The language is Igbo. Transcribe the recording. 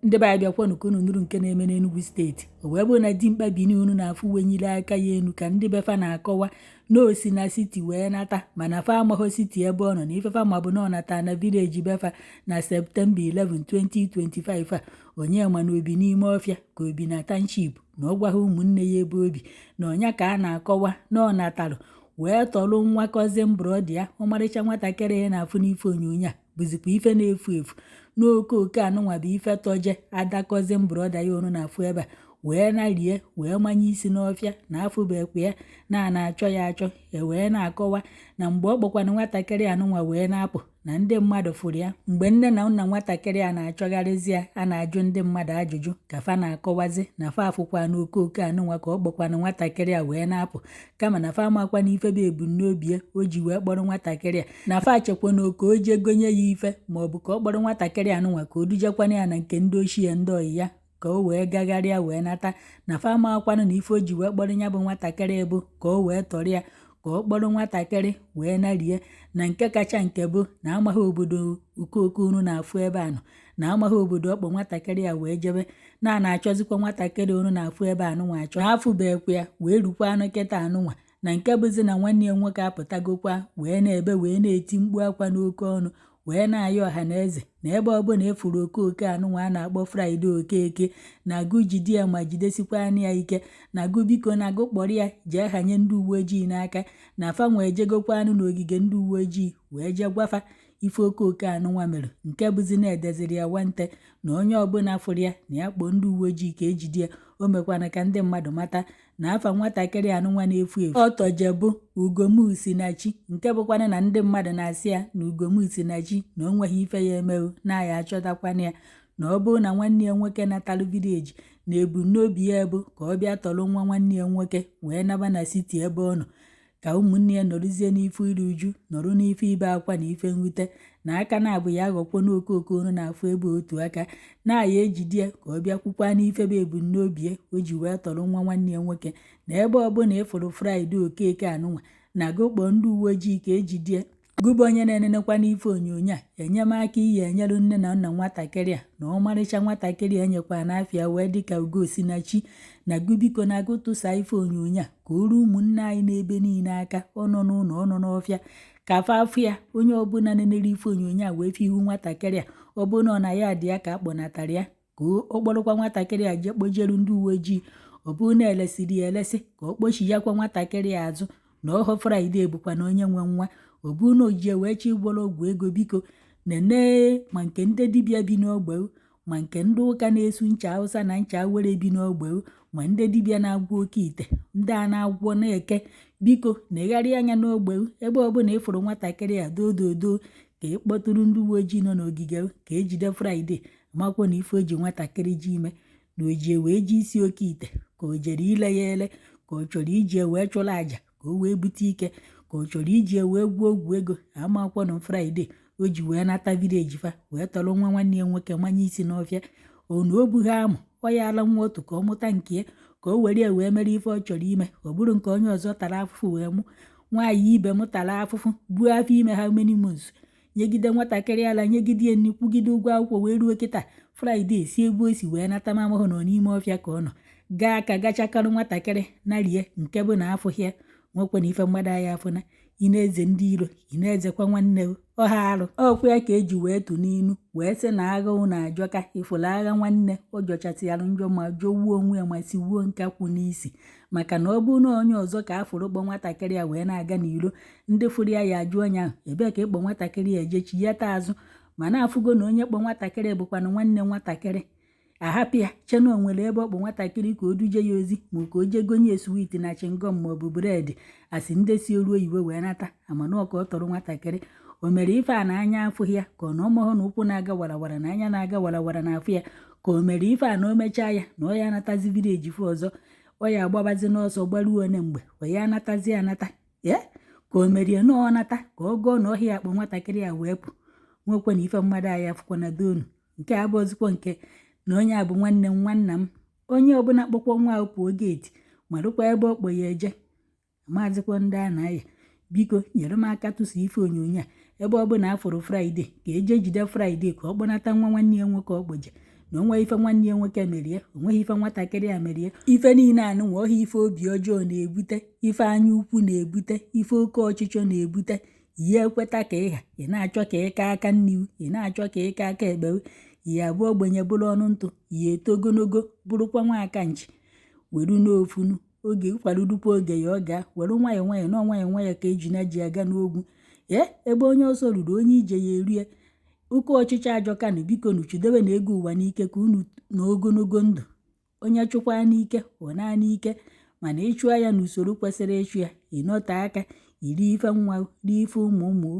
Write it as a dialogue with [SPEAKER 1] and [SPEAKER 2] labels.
[SPEAKER 1] Ndị be anyị, bịakwanụ ka unu nụrụ nke na-eme n'Enugu Steeti. O wee bụrụ na dimkpa Bini unu na-afụ wenyere aka ya enu ka ndị befa na-akọwa na o si na city wee nata, mana fa amaghọ city ebe ọ nọ, na ifefa ma bụ na ọ nata na village befa na Septemba 11, 2025 a. Onye ma na obi n'ime ọfịa ka obi na township, na ọ gwaghị ụmụnne ya ebe obi na ọnya ka a na-akọwa na ọ natalụ wee tọrọ nwa cousin brother ya. Ọmarịcha nwatakịrị ya na-afụ n'ife onyonyo a bụzikwa ife na-efu efu n'oke oke anụnwa bụ ife tọje ada cousin brother ya unu na-afụ ebe a wee narie wee manye isi n'ọfịa na afụbekwa ya na na-achọ ya achọ. E wee na-akọwa na mgbe ọ kpọkwana nwatakịrị anụnwa wee na-apụ, na ndị mmadụ fụrụ ya. Mgbe nne na nna nwatakịrị a na-achọgharịzi ya, a na-ajụ ndị mmadụ ajụjụ ka fa na-akọwazi na fa afụkwa na okooko anụnwa ka ọ kpọkwana nwatakịrị a wee na-apụ, kama na fa amakwa na ife bụ ebumnobi ya o ji wee kpọrọ nwatakịrị a, na fa chekwa na oke o jee gonye ya ife, maọbụ ka ọ kpọrọ nwatakịrị anụnwa ka o dujekwana ya na nke ndị ochie, ndị ọyị ya, ka o wee gagharịa wee nata, na fa amakwanụ na ife o ji wee kpọrọ ya bụ nwatakịrị bụ ka o wee tọrọ ya, ka ọ kpọrọ nwatakịrị wee narie. Na nke kacha nke bụ na amaghị obodo okooko unu na-afụ ebe a nọ, na amaghị obodo ọkpọ nwatakịrị a wee jebe, na na-achọzikwa nwatakịrị unu na-afụ ebe anụnwa achọ, na afụbekwa ya wee rukwa anụ kịta anụnwa. Na nke bụzi na nwanne ya nwoke apụtagokwa wee na-ebe wee na-eti mkpu akwa n'oke ọnụ wee na-ayọ ọha na eze na ebe ọbụla efuru okooko anụnwa a na-akpọ Friday Okeke, na agụ jide ya ma jidesikwa anya ya ike, na agụ biko, na agụ kpọrọ ya jee hanye ndị uwe ojii n'aka. Na fa nwee jegokwa anụ n'ogige ndị uwe ojii wee jee gwafa ife okooko anụnwa mere, nke bụzi na edeziri ya nwante na onye ọbụla fụrụ ya na ya kpọọ ndị uwe ojii ka ejide ya. O mekwana ka ndị mmadụ mata na afa nwatakịrị anụnwa na-efu efu ọtọje bụ Ugomusinachi, nke bụkwana na ndị mmadụ na-asị ya na Ugomusinachi na o nweghị ife ya emewu, na ya achọtakwana ya, na ọ bụrụ na nwanne ya nwoke natalụ village, na ebumnobi ya bụ ka ọ bịa tọrọ nwa nwanne ya nwoke wee naba na city ebe ọ nọ, ka ụmụnne ya nọrụzie n'ife iru uju, nọrọ n'ife ibe akwa na ife mwute, na aka na-abụ ya aghọkwo n'okooko unu na-afụ ebe otu aka na-aya ejide ya ka ọ bịa kwukwa n'ife bụ ebumnobi ya o ji wee tọrọ nwa nwanne ya nwoke. Na ebe ọbụla ịfụrụ Friday Okeke anụnwa, na gụ kpọọ ndị uwe ojii ka ejide ya. Gụbụ onye na-enenekwa n'ife onyonyo a, enyemaka iyi enyelu nne na nna nwatakịrị a na ọmarịcha nwatakịrị enyekwa n'afịa wee dịka Ugosinachi, na gụ biko, na gụ tụsa ife onyonyo a ka o ruo ụmụnne anyị n'ebe niile aka, ọ nọ n'ụlọ, ọ nọ n'ọfịa, ka fa afụ ya. Onye ọbụla nenere ife onyonyo a wee fụ ihu nwatakịrị a, ọ bụrụ na ọ na ya dị ya ka a kpọnatara ya, ka ọ kpọrọkwa nwatakịrị a jee kpojeru ndị uwe ojii. Ọ bụrụ na elesiri ya elesi, ka ọ kpochiyakwa nwatakịrị a azụ na ọhọ Friday bụkwa na onye nwe nwa. Ọ bụrụ na ojie wee chọ ịgwọrọ ọgwụ ego, biko nenee ma nke ndị dibịa bi n'ogbe, ma nke ndị ụka na-esu ncha Hausa na ncha awere bi n'ogbe, ma ndị dibịa na-agwọ oke ite, ndị a na-agwọ na-eke, biko negharị anya n'ogbe ebe ọbụla ịfụrụ nwatakịrị a dododo, ka ị kpọtụrụ ndị uwe ojii nọ n'ogige ka ejide Friday. Amakwa na ife o ji nwatakịrị ji ime, na o ji wee ji isi oke ite, ka o jere ile ya ele, ka ọ chọrọ iji wee chụrụ àjà ka o wee bute ike, ka ọ chọrọ iji wee gwuo ọgwụ ego, amakwa na Friday o ji wee nata village fa wee tọrọ nwa nwanne ya nwoke manye isi n'ọfịa. Onu o bughi amụ ọ ya ala nwa otu ka ọ mụta nke ya, ka o were ya wee mere ife ọ chọrọ ime. Ọ bụrụ nke onye ọzọ tara afụfụ wee mụ, nwaanyị ibe m tara afụfụ buo afọ ime ha many months, nyegide nwatakịrị ala, nyegide ya nri, kwugide ụgwọ akwụkwọ wee ruo kịta. Friday si ebe o si wee nata ma amahụ nọ n'ime ọfịa ka ọ nọ gaa aka gachakarụ nwatakịrị narie, nke bụ na afụghị ya nwekwana ife mmadụ anya afụna. Ị na-eze ndị iro, ị na-ezekwa nwanne ọha arụ ọkwa ya ka eji wee tụ n'inu wee sị na agha ụnụ ajọka. Ifụrụ agha nwanne ọ jọchasịalụ njọ ma jọwuo onwe ya ma siwuo nkakwụ n'isi, maka na ọ bụrụ na onye ọzọ ka a fụrụ kpọ nwatakịrị a wee na-aga n'iro, ndị fụrụ ya ya ajụ onye ahụ ebee ka ịkpọ nwatakịrị ya ejechi ya taa azụ, ma na-afụgo na onye kpọ nwatakịrị bụkwanụ nwanne nwatakịrị, ahapụ ya che na o nwere ebe ọ kpọ nwatakịrị ka o duje ya ozi, ma ka o jee gonye sweet na chewing gum ma ọ bụ bread, asị ndị si oru oyibo wee nata amana ọ ka ọ tọrọ nwatakịrị. O mere ife a na anya afụghị ya, ka ọ na ọmahụ na ụkwụ na-aga warawara na anya na-aga warawara na afụ ya, ka o mere ife a na o mechaa ya na ọ ya anatazi village fụ ọzọ, ọ ya agbabazi n'ọsọ gbaruo one mgbe ọ ya anatazi anata ya, ka o merie na ọ nata ka ọ gụọ na ọhịa akpọ nwatakịrị a wee pụ. Nwekwa na ife mmadụ anyị afụkwa na donu nke a bụ nke na onye a bụ nwanne m, nwanna m. Onye ọbụla kpọkwa nwa ahụ pụọ gate, marụkwa ebe ọ kpọ ya eje. Maazịkwa ndị a na-aya, biko nyere m aka tụsa ife onyonyo a ebe ọ bụla afụrụ Friday, ka eje jide Friday ka ọ kpọnata nwa nwanne ya nwoke ọ kpọje. Na onweghị ife nwanne ya nwoke merie, onweghị ife nwatakịrị a merie. Ife niile anụnwa ọhịa, ife obi ọjọọ na-ebute, ife anya ukwu na-ebute, ife oke ọchịchọ na-ebute. Ihe ekweta ka ịha ị na-achọ ka ịka aka nni, ị na-achọ ka ịka aka ekpe ya abụọ, ogbenye bụrụ ọnụ ntụ ya, eto ogologo bụrụkwa nwa aka nchi were n'ofunu oge kwarurukwa oge ya. Ọ gaa were nwayọọ nwayọọ na nwayọọ nwayọọ ka ejina ji aga n'ogwu. Ee, ebe onye ọsọ ruru, onye ije ya erie. Oke ọchịchị ajọkanụ. Biko nu, chudobe na ego ụwa n'ike ka unu na ogologo ndụ. Onye chụkwa n'ike, ọ naa n'ike, mana ịchụọ ya n'usoro kwesịrị ịchụ ya, ịnọte aka iri ife nwa, rie ife ụmụ ụmụ.